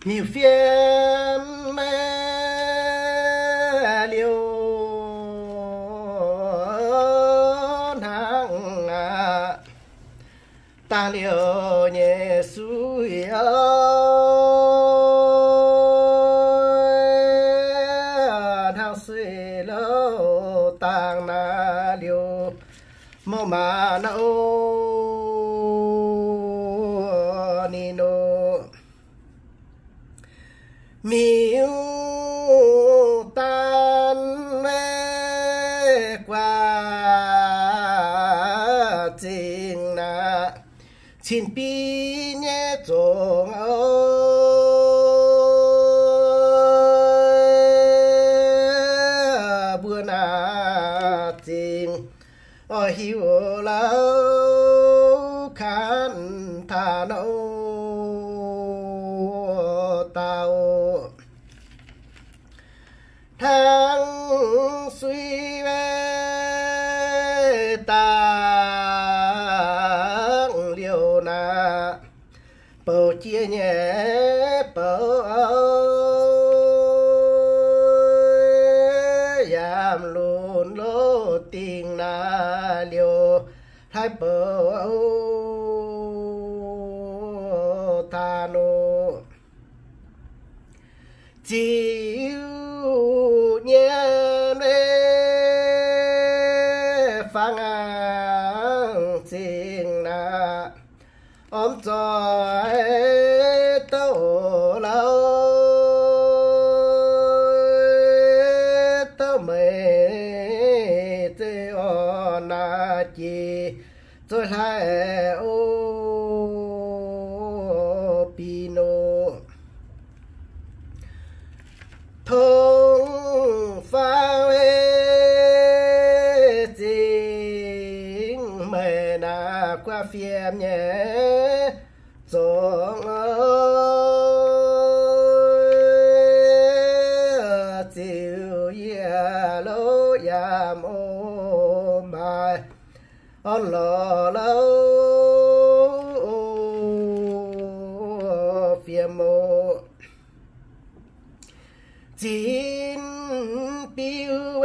Miuc-fiem liouh hnangv aqv, dangh liouh nyei suiv hnangv suiv louh dangh naaiv liouh, mouc maah nor ninh nor. Miuc-daan guaax zingh naaiv, cin-biv nyei zongx oc. Mbuo naaiv zingh oix hiuv lauh kanh taux nor daaih hnangv suiv dangh liouh naaiv, bouc jiex nyei bouc yaac lunx loh dingh naaiv liouh hlaaix bouc taux nor. Ziux nyei fangx zingh naaiv, orn zoih douc lauh douc meix zeiz orn naaiv jiex zoih hlaaix oc bih nor. Tong fangx zingh meix naaiv guaax fiem nyei zongx, ziux yie louh yaac mv maaih orn lorz louh fiem oc. Zinh biuv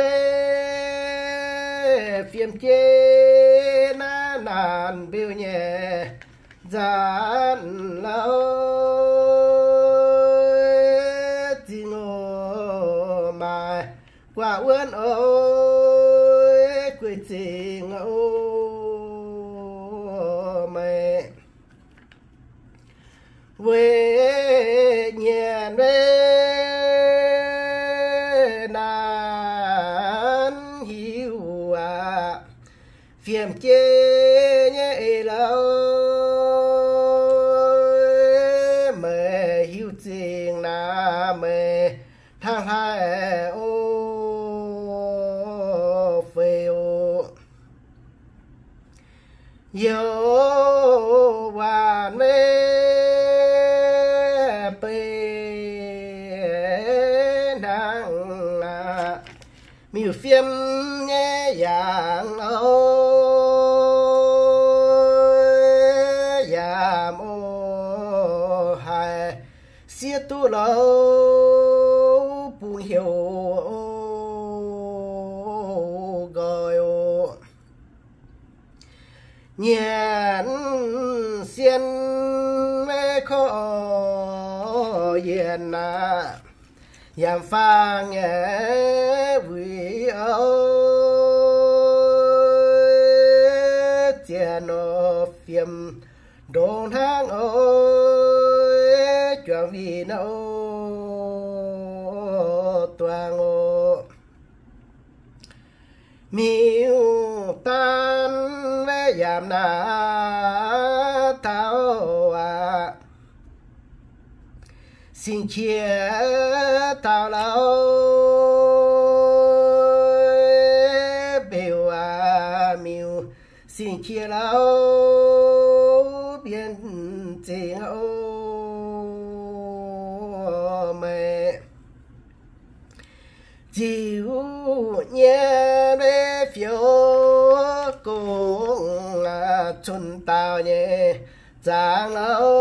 fiem jeiv naaiv naanc mbiuh nyei nzaanc lauh, zingh oc maaih guaax wuonv oc, guei zingh oc meih. Weic nyienc weic naanc hiuv aqv, fiem jeiv nyei eix lauh, meih hiuv zingh naaiv meih hnangv haaix oc fei oc. Youh waanc meiv bei hnangv aqv, miuc-fiem nyei yangh oc, yaac mv oc haih siev duqv louh bungx heuc nqoi oc. Nyanc sien maiv korv yienc aqv, yaac faang nyei wuic oc, zien nor fiem ndongc hnangv oc, juangc wih nor duangc oc. Miuc-daan maiv yaac naaiv taux aqv, singx qiex taux lauh, mbeux aqv miuc singx qiex lauh, mbienv zingh oc meih. Ziux nyei maiv fioux gong, cun dauh nyei zaangc lauh,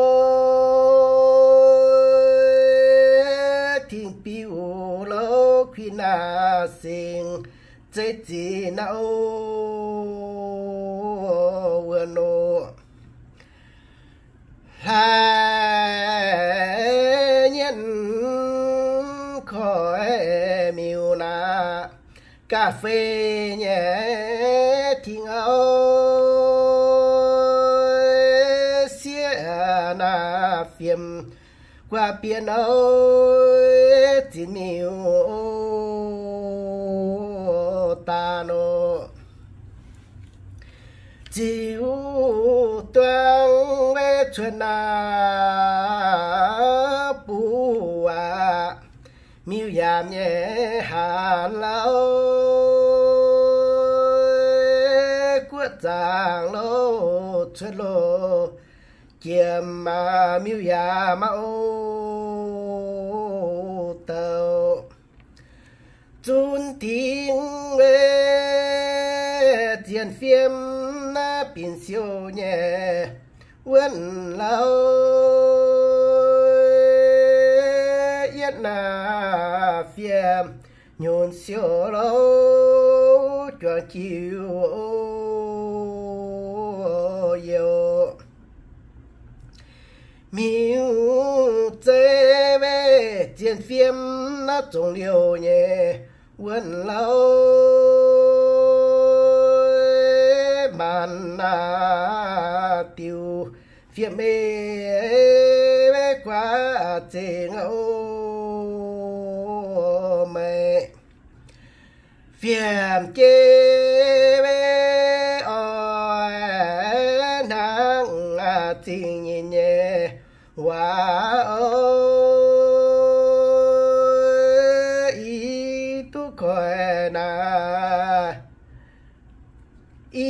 singx zeiv zinh naaiv wuov nor. Hlaax nyienh koiv miuc naaiv ga'fei nyei ting auv, sieqv naaiv fiem guaax bienh auv, zinx miuc daaih nor. Ziux duangv weic cuotv naaiv buv aqv, miuc-yaamc nyei haanz lauh, guoqv zaangc louh cuotv loh jiem, miuc-yaamc mauv douc. Zunv dingc weic zienh fiem naaiv binc siou nyei wuonv lauh, yietv naaiv fiem nyunc siou louh juangc jiu youc. Miuc zeiv weic zienh fiem naaiv zongc liouh nyei wuonv lauh, maanc naaiv diuh fiem ei weic guaax zengx oc. Meih fiem jei weic oix hnangv zingh nyinh nyei waac oc. Yie duqv koiv naaiv i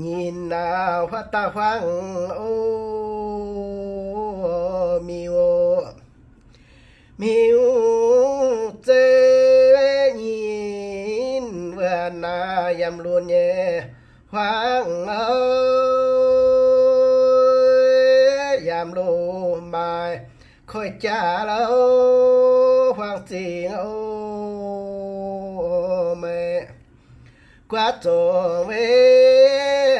nyinh naaiv huaav daaih huaangv oc, miuc oc. Miuc zeiv nyinh wuov naaiv yiem lunx nyei huaangv oc, yiem loz maaih koiv jaax lauh huaang zingh oc. Meih guaav zongc weic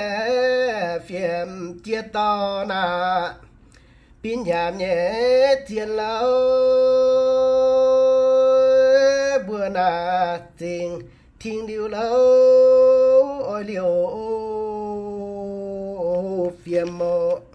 fiem jiex dauh naaiv binc yaamc nyei zienh lauh, mbuo naaiv zingh ting liuz lauh, oix liouh fiem oc.